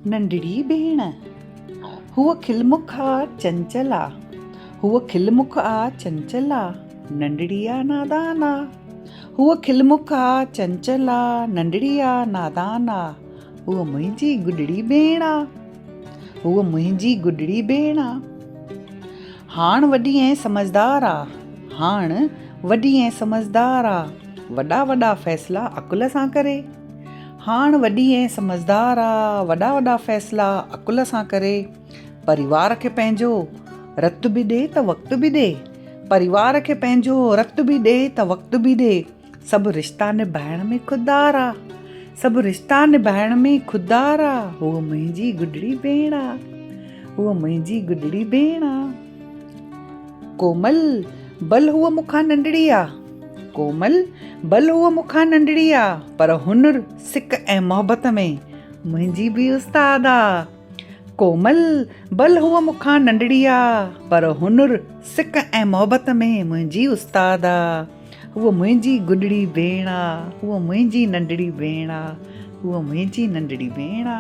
ننڍڙي ڀيڻ. هوء کلمک آ چنچل آ. هوء کلمک آ چنچل آ، ننڍڙي آ نادان آ. هوء کلمک آ چنچل آ، ننڍڙي آ نادان آ. هوء منهنجي گڏڙي ڀيڻ آ. هوء منهنجي گڏڙي ڀيڻ آ. هاڻ وڏي ۽ سمجهدار آ. هاڻ وڏي ۽ سمجهدار آ. وڏا وڏا فيصلا عقل سان ڪري. هاڻ وڏي ۽ سمجهدار آ. وڏا وڏا فيصلا عقل سان ڪري. پريوار کي پنهنجو رت به ڏي ته وقت به ڏي. پريوار کي پنهنجو رت به ڏي ته وقت به ڏي. سڀ رشتا نڀائڻ ۾ خوددار آ. سڀ رشتا نڀائڻ ۾ خوددار آ. هوء منهنجي گڏڙي ڀيڻ آ. هوء منهنجي گڏڙي ڀيڻ آ. ڪومل، بل هوء مون کان ننڍڙي آ. ڪومل، بل هوء مون کان ننڍڙي آ، پر هنر، سڪ ۽ محبت ۾ منهنجي به استاد آ. ڪومل، بل هوء مون کان ننڍڙي آ، پر هنر، سڪ ۽ محبت ۾ منهنجي استاد آ. هوء منهنجي گڏڙي ڀيڻ آ، هوء منهنجي ننڍڙي ڀيڻ آ، هوء منهنجي ننڍڙي ڀيڻ آ.